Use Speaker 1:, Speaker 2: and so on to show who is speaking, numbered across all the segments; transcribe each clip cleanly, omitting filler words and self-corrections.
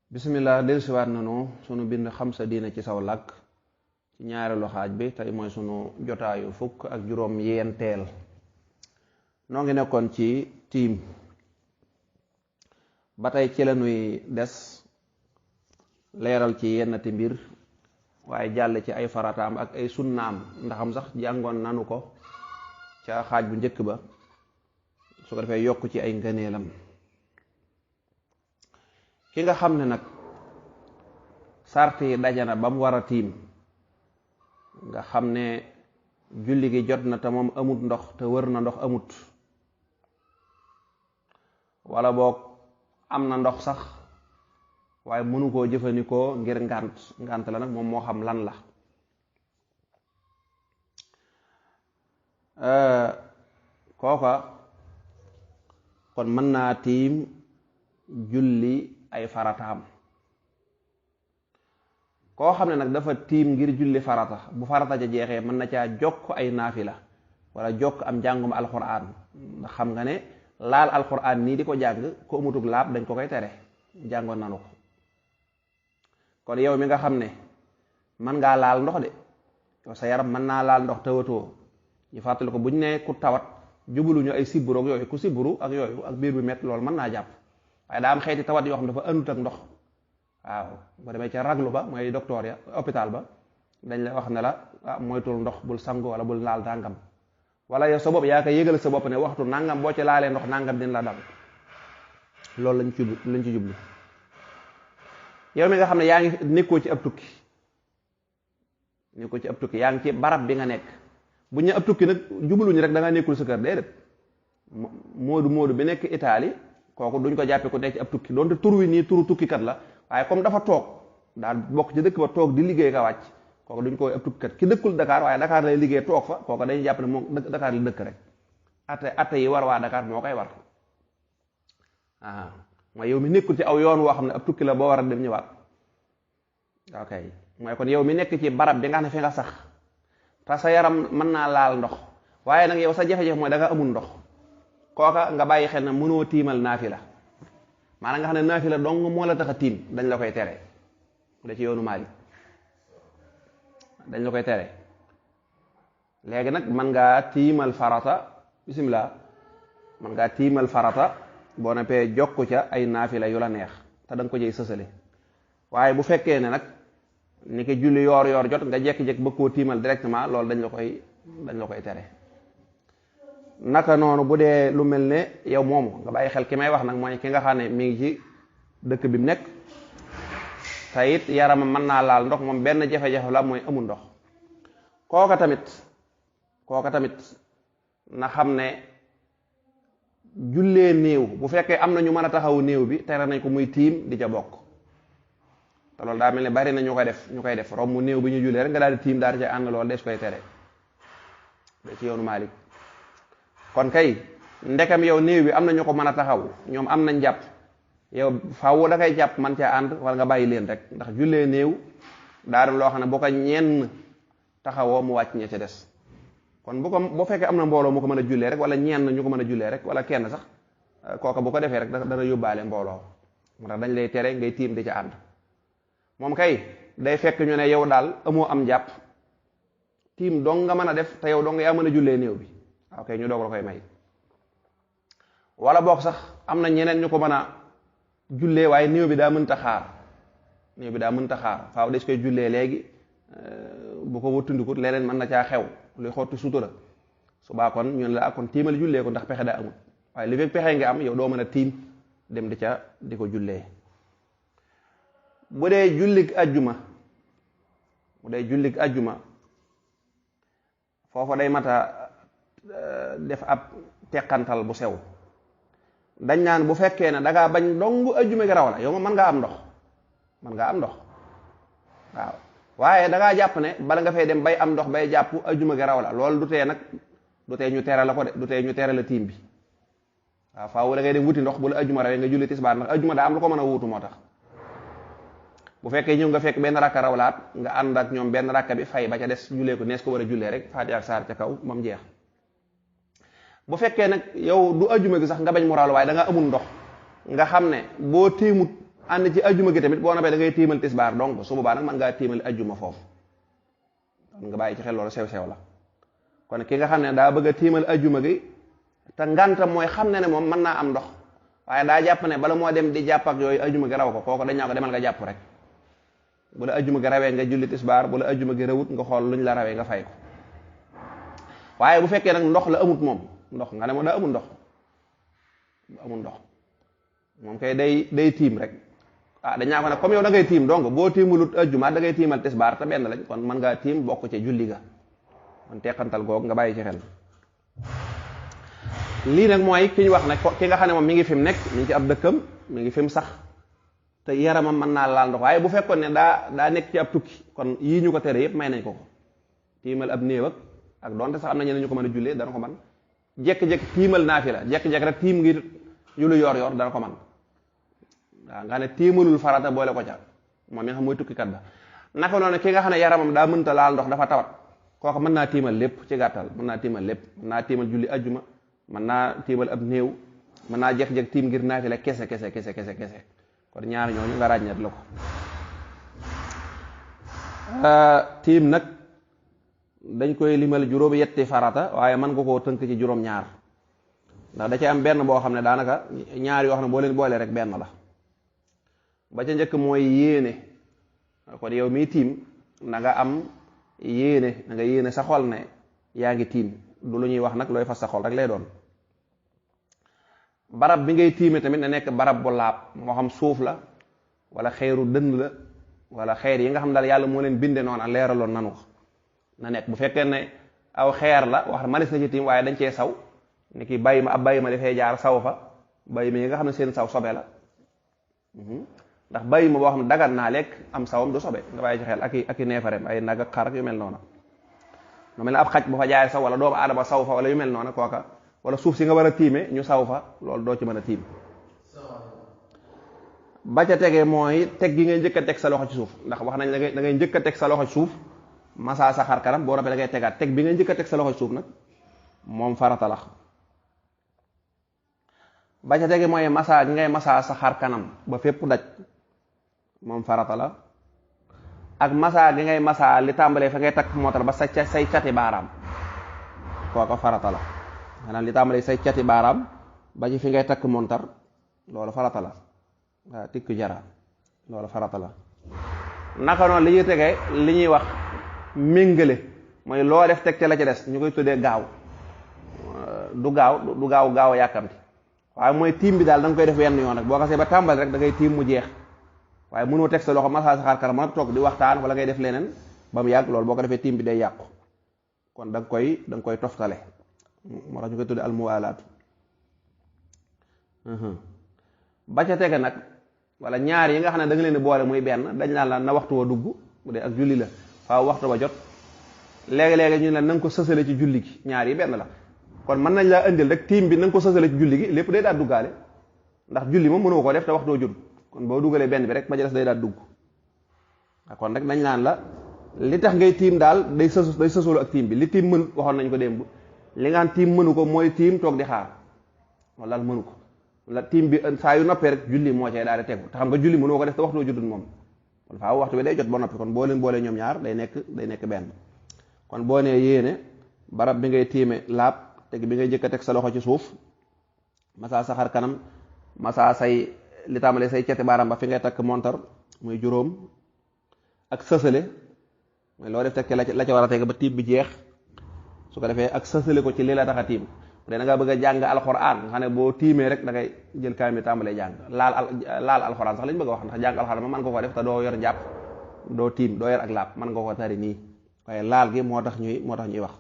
Speaker 1: bismillah dellusiwaat nanu sunu bind xam sa diine ci saw làkk ci ñaareelu xaaj bi tey mooy sunu jotaayu fukk ak juróom yenteel noo ngi nekkoon ci tiim ba tey ci lanuy des leeral ci yennati mbir waaye jàll ci ay farataam ak ay sunnaam ndaxam sax jàngoon nanu ko ca xaaj bu njëkk ba su ko defee yokk ci ay ngëneelam ki nga xam ne nag sart yi dajana ba mu war a tiim nga xam ne julli gi jot na te moom amut ndox te wër na ndox amut wala boog am na ndox sax waaye mënu koo jëfandikoo ngir ngànt la nag moom moo xam lan la kooka kon mën naa tiim julli ay farataam koo xam ne nag dafa tiim ngir julli farata bu farata ja jeexee mën na caa jokk ay naafila wala jokk am njàngum alxuraan ndax xam nga ne laal alxuraan nii di ko jàng ko amutug laab dañ ko koy tere jàngoon nanu ko kon yow mi nga xam ne mën ngaa laal ndox de yow sa yaram mën naa laal ndox tawatoo ñu fàttali ko bu ñu ne ku tawat jubuluñu ay siburu ak yooyu ku siburu ak yooyu ak biir bu met loolu mën naa jàpp waaye daa am xeeti tawat yoo xam dafa andut ak ndox waaw boo demee ca raglu ba mooy docteur ya hôpital ba dañ la wax ne la moytul ndox bul sangu wala bul laal nangam wala yow sa bopp yaa ko yëgal sa bopp ne waxtu nangam boo ci laalee ndox nangam dina la dal loolu lañ ci jublu yow mi nga xam ne yaa ngi nekkoo ci ab tukki yaa ngi ci barab bi nga nekk bu ñu ab tukki nag jubluñu rek da nga nekkul sa kër déedéet moodu bi nekk Italie kooku duñ ko jàppee ku nekk ci ab tukki doonte tur wi nii turu tukkikat la waaye comme dafa toog daal bokk ci dëkk ba toog di liggéey ka wàcc kooku duñ ko ab tukkikat ki dëkkul Dakar waaye Dakar lay liggéey toog fa kooku dañuy jàpp ne moom Dakar la dëkk rek atte yi war waa Dakar moo koy war mooy yow mi nekkul ci aw yoon woo xam ne ab tukki la boo war a dem ñëwaat ok mooy kon yow mi nekk ci barab bi nga xam ne fi nga sax te sa yaram mën naa laal ndox waaye nag yow sa jafe-jafe mooy da nga amul ndox kooka nga bàyyi xel ne mënoo tiimal naafila maanaam nga xam ne naafila dong moo la tax a tiim dañ la koy tere da ci yoonu Maalik dañ la koy tere léegi nag mën ngaa tiimal farata bismillah mën ngaa tiimal farata boo noppee jokku ca ay naafila yu la neex te da nga ko jëy sësale waaye bu fekkee ne nag ni ki julli yoor jot nga jekki-jekki bëgg koo tiimal directement loolu dañ la koy tere naka noonu bu dee lu mel ne yow moomu nga bàyyi xel ki may wax nag mooy ki nga xam ne mi ngi ci dëkk bi mu nekk te it yaramam mën naa laal ndox moom benn jafe-jafe la mooy amul ndox kooka tamit na xam ne jullee néew bu fekkee am na ñu mën a taxawu néew bi tere nañ ko muy tiim di ca bokk te loolu daa mel ne bari na ñu koy def romb mu néew bi ñu jullee rek nga daal di tiim daal di ca ànd loolu des koy tere da ci yoonu Maalik kon kay ndekam yow néew bi am na ñu ko mën a taxaw ñoom am nañ jàpp yow faaw da ngay jàpp man caa ànd wala nga bàyyi leen rek ndax jullee néew daa dem loo xam ne boo ko ñenn taxawoo mu wàcc ña ca des kon boo fekkee am na mbooloo mu ko mën a jullee rek wala ñenn ñu ko mën a jullee rek wala kenn sax kooka bu ko defee rek dana yóbbaale mbooloo moo tax dañ lay tere ngay tiim di ca ànd moom kay day fekk ñu ne yow daal amoo am jàpp tiim dong nga mën a def te yow dong yaa mën a jullee néew bi ok ñu doog la koy may wala boog sax am na ñeneen ñu ko mën a jullee waaye néew bi daa mënta xaar faaw des koy jullee léegi bu ko wuttundikut leneen mën na caa xew luy xotti sutura subaa kon ñun la kon tiimal jullee ko ndax pexe daa amul waaye li fekk pexe nga am yow doo mën a tiim dem di ko jullee bu dee jullig ajjuma foofa day mata def ab teqantal bu sew dañ naan bu fekkee ne dangaa bañ dong ajjuma gi raw la yow ma mën ngaa am ndox waaw waaye dangaa jàpp ne bala nga fay dem bay am ndox bay jàpp ajjuma gi raw la loolu du tee ñu tere la ko de du tee ñu tere la tiim bi waaw faaw da ngay dem wuti ndox bu la ajjuma rawee nga julli tisbaar ndax ajjuma daa am lu ko mën a wuutu moo tax bu fekkee ñëw nga fekk benn rakka rawlaat nga ànd ak ñoom benn rakka bi fay ba ca des jullee ko nees ko war a jullee rek Faatiha ak saar ca kaw moom jeex bu fekkee nag yow du ajjuma gi sax nga bañ mu raw la waaye da nga amul ndox nga xam ne boo tiimut ànd ci ajjuma gi tamit boo noppee da ngay tiimal tisbaar donc su boobaa nag mën ngaa tiimal ajjuma foofu kon nga bàyyi ci xel loolu sew-sew la kon ki nga xam ne daa bëgg a tiimal ajjuma gi te nganta mooy xam ne moom mën naa am ndox waaye daa jàpp ne bala moo dem di jàpp ak yooyu ajjuma gi raw ko kooku dañ naa ko demal nga jàpp rek bu la ajjuma gi rawee nga julli tisbaar bu la ajjuma gi rawut nga xool luñ la rawee nga fay ko waaye bu fekkee nag ndox la amut moom ndox nga ne moom daa amul ndox amul ndox moom kay day tiim rek dañ naa ko nag comme yow da ngay tiim donc boo tiimalut ajjuma da ngay tiimal tisbaar te benn lañ kon mën ngaa tiim bokk ci julli ga kon teqantal googu nga bàyyi ci xel lii nag mooy ki ñu wax nag ki nga xam ne moom mi ngi fi mu nekk mi ngi ci ab dëkkam mi ngi fi mu sax te yaramam mën naa laal ndox waaye bu fekkoon ne daa nekk ci ab tukki kon yii ñu ko tere yëpp may nañ ko tiimal ab néew ak donte sax am na ñeneen ñu ko mën a jullee dana ko man jekki-jekki tiimal naafila jekki-jekki rek tiim ngir julli yor dana ko man waaw nga ne tiimalul farata boole ko ca moom mi nga xam mooy tukkikat ba naka noonu ki nga xam ne yaramam daa mënta laal ndox dafa tawat kooku mën naa tiimal lépp ci gàttal mën naa tiimal lépp mën naa tiimal julli ajjuma mën naa tiimal ab néew mën naa jekki-jekki tiim ngir naafila kese kon ñaar ñooñu nga ràññat la ko tiim nag dañ koy limal juróom yetti farata waaye mën nga koo tënk ci juróom ñaar ndax da ci am benn boo xam ne daanaka ñaar yoo xam ne boo leen boole rek benn la ba ca njëkk mooy yéene kon yow mii tiim na nga am yéene na nga yéene sa xol ne yaa ngi tiim du lu ñuy wax nag looy fas sa xol rek lay doon barab bi ngay tiime tamit na nekk barab bu laab moo xam suuf la wala xeeru dënn la wala xeer yi nga xam daal yàlla moo leen binde noonu leeraloon nanu ko na nekk bu fekkee ne aw xeer la wax manis na ci tiim waaye dañ cee saw ni ki bàyyi ma ab bàyyi ma dafay jaar saw fa bàyyi ma yi nga xam ne seen saw sobe la ndax bàyyi ma boo xam ne dagan naa lekk am sawam du sobe nga bàyyi ci xel ak i neefarem ay nag ak xar ak yu mel noona lu mel ne ab xaj bu fa jaay saw wala doomu aadama saw fa wala yu mel noona kooka wala suuf si nga war a tiime ñu saw fa loolu doo ci mën a tiim ba ca tegee mooy teg gi ngay njëkk a teg sa loxo ci suuf ndax wax nañ da ngay njëkk a teg sa loxo ci suuf masa sa xar kanam boo noppee da ngay tegaat teg bi ngay njëkk a teg sa loxo ci suuf nag moom farata la ba ca tegee mooy masa gi ngay masa sa xar kanam ba fépp daj moom farata la ak masa gi ngay masa li tàmbalee fa ngay takk mootal ba say cati baaraam kooka farata la maanaam li tàmbalee say cati baaraam ba ci fi ngay takk montar loolu farata la waaw tikku jara loolu farata la naka noonu li ñuy tegee li ñuy wax méngale mooy loo def teg ca la ca des ñu koy tuddee gaaw du gaaw yàkkamti waaye mooy tiim bi daal da nga koy def wenn yoon rek boo xasee ba tàmbali rek da ngay tiim mu jeex waaye mënoo teg sa loxo masa sa xar kanam ma toog di waxtaan wala ngay def leneen ba mu yàgg loolu boo ko defee tiim bi day yàqu kon da nga koy toftale moo tax ñu koy tuddee almuwaalaatu ba ca tege nag wala ñaar yi nga xam ne da nga leen di boole muy benn dañ naan la na waxtu wa dugg bu dee ak julli la faaw waxtu wa jot léegi-léegi ñu ne na nga ko sësale ci julli gi ñaar yi benn la kon mën nañ laa indil rek tiim bi na nga ko sësale ci julli gi lépp day daal duggaale ndax julli moom mënoo ko def te waxtu wa jot kon boo dugalee benn bi rek ba ca des day daal dugg kon rek dañ naan la li tax ngay tiim daal day sësolu ak tiim bi li tiim mënu waxoon nañ ko démb li nga xam tiim mënu ko mooy tiim toog di xaar wala daal mënu ko la tiim bi saa yu noppee rek julli moo cee daal di tegu te xam nga julli mënoo ko def te waxtu jotul moom kon faaw waxtu bi day jot ba noppi kon boo leen boolee ñoom ñaar day nekk benn kon boo nee yéene barab bi ngay tiime laab teg bi ngay jëkk a teg sa loxo ci suuf masa sa xar kanam masa say li tàmbalee say ceti baaram ba fi ngay takk montar muy juróom ak sësale mooy loo def teg la ca war a teg ba tiim bi jeex su ko defee ak sësale ko ci lii la tax a tiim bu dee da nga bëgg a jàng alxuraan nga xam ne boo tiimee rek da ngay jël kaay mi tàmbalee jàng laal alxuraan sax lañ bëgg a wax ndax jàng alxuraan ma mën nga ko def te doo yor njàpp doo tiim doo yor ak laab mën nga ko tari nii waaye laal gi moo tax ñuy wax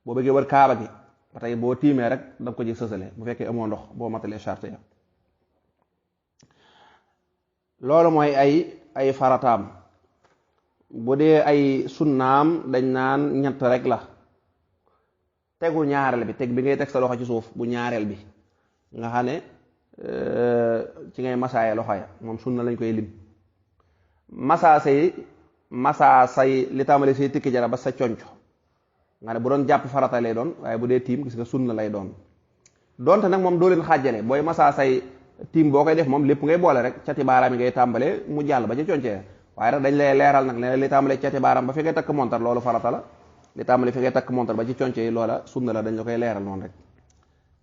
Speaker 1: boo bëggee wër kaaba gi ba tey boo tiimee rek da nga ko ci sësale bu fekkee amoo ndox boo matalee charte ya loolu mooy ay farataam bu dee ay sunnaam dañ naan ñett rek la tegu ñaareel bi teg bi ngay teg sa loxo ci suuf bu ñaareel bi nga xam ne ci ngay masaaye loxo ya moom sunna lañ koy lim masaa say li tàmbali say tikki jara ba sa conco nga ne bu doon jàpp farata lay doon waaye bu dee tiim gis nga sunna lay doon donte nag moom doo leen xaajale booy masaa say tiim boo koy def moom lépp ngay boole rek cati baaraam yi ngay tàmbalee mu jàll ba ca concee waaye nag dañ lay leeral nag ne li tàmbalee cati baaraam ba fi ngay takk montar loolu farata la li tàmbalee fi ngay takk montar ba ci concee yi loola sunna la dañ la koy leeral noonu rek.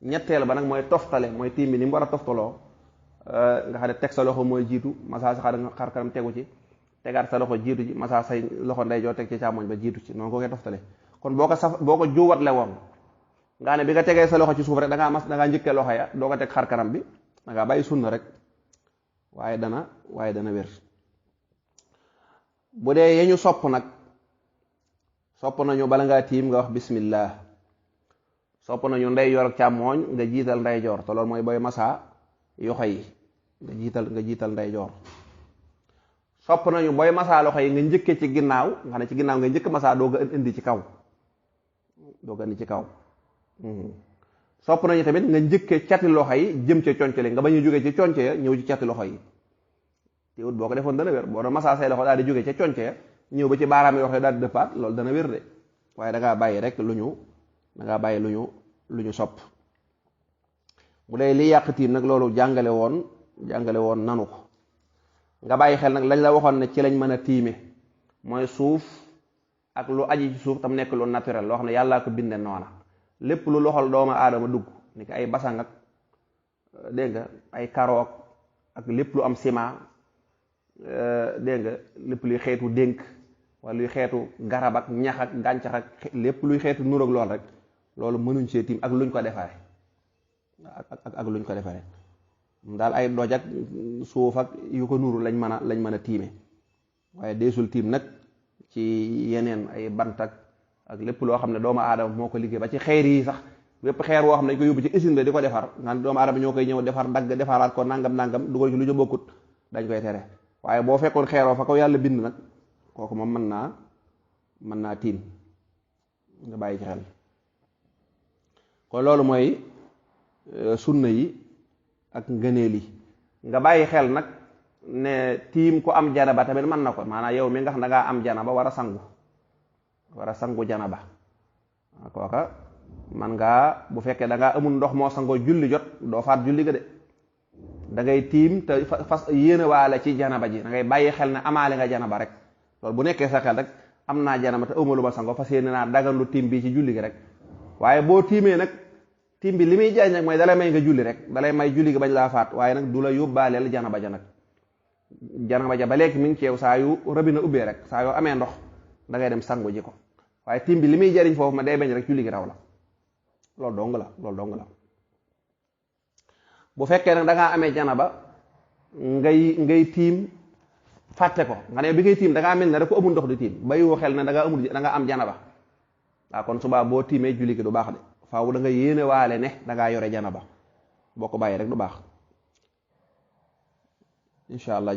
Speaker 1: ñetteel ba nag mooy toftale mooy tiim bi ni mu war a toftaloo nga xam ne teg sa loxo mooy jiitu masaa sa xar kanam tegu ci tegaat sa loxo jiitu ci masaa say loxo ndeyjoor teg ci càmmoñ ba jiitu ci noonu ko koy toftale kon boo ko juuwatle woon nga ne bi nga tegee sa loxo ci suuf rek da ngaa njëkkee loxo ya doo ko teg xar kanam bi da ngaa bàyyi sunna rek waaye dana wér. bu dee yeñu sopp nag sopp nañu bala ngaa tiim nga wax bismillah sopp nañu ndeyjoor ak càmmooñ nga jiital ndeyjoor te loolu mooy booy masaa yoxo yi nga jiital ndeyjoor. sopp nañu booy masaa loxo yi nga njëkke ci ginnaaw nga xam ne ci ginnaaw nga njëkk masaa doo nga indi ci kaw sopp nañu tamit nga njëkke cati loxo yi jëm ca conce li nga bañ a jóge ci conce ya ñëw ci cati loxo yi teewut boo ko defoon dana wér boo doon masaa say loxo daal di jóge ca conce ya ñëw ba ci baaraam yi loxo daal di dëppaat loolu dana wér de waaye dangaa bàyyi rek lu ñu sopp. bu dee li yàq tiim nag loolu jàngale woon nanu ko nga bàyyi xel nag lañ la waxoon ne ci lañ mën a tiime mooy suuf ak lu aji ci suuf tam nekk lu naturel loo xam ne yàllaa ko binde noona lépp lu loxol doomu aadama dugg ni ko ay basang ak dégg nga ay karoog ak lépp lu am ciment dégg nga lépp luy xeetu dénk wala luy xeetu garab ak ñax ak gàncax ak lépp luy xeetu nuroog lool rek loolu mënuñ see tiim ak luñ ko defare ak luñ ko defare daal ay doj ak suuf ak yu ko nuru lañ mën a tiime waaye deesul tiim nag ci yeneen ay bant ak lépp loo xam ne doomu aadama moo ko liggéey ba ci xeer yi sax bépp xeer woo xam ne dañ ko yóbbu ci usine di ko defar nga doomu aadama ñoo koy ñëw defar dagg defaraat ko nangam dugal ci lu ca bokkut dañ koy tere waaye boo fekkoon xeeroo fa ko yàlla bind nag kooku moom mën naa tiim nga bàyyi ci xel kon loolu mooy sunna yi ak ngëneel yi nga bàyyi xel nag ne tiim ku am janaba tamit mën na ko maanaam yow mi nga xam ne dangaa am janaba war a sangu janaba kooka man ngaa bu fekkee dangaa amul ndox moo sangoo julli jot doo faat julli ga de da ngay tiim te fas yéene waale ci janaba ji da ngay bàyyi xel ne amaale nga janaba rek loolu bu nekkee sa xel rek am naa janaba te ëwma lu ma sangoo fas yéene naa daganlu tiim bi ci julli gi rek waaye boo tiimee nag tiim bi li muy jaay nag mooy dalay may nga julli rek dalay may julli gi bañ laa faat waaye nag du la yóbbaaleel janaba ja nag janaba ja ba léegi mi ngi ceew saa yu robina ubbee rek saa yoo amee ndox da ngay dem sangu ji ko waaye tiim bi li muy jariñ foofu ma day bañ rek julli gi raw la loolu dong la bu fekkee nag da ngaa amee janaba ngay tiim fàtte ko nga ne bi ngay tiim da ngaa mel ne rek ko amul ndox di tiim bàyyiwoo xel ne da nga am janaba waaw kon subaa boo tiimee julli gi du baax de faaw da nga yéene waale ne da ngaa yore janaba boo ko bàyyi rek du baax incha allah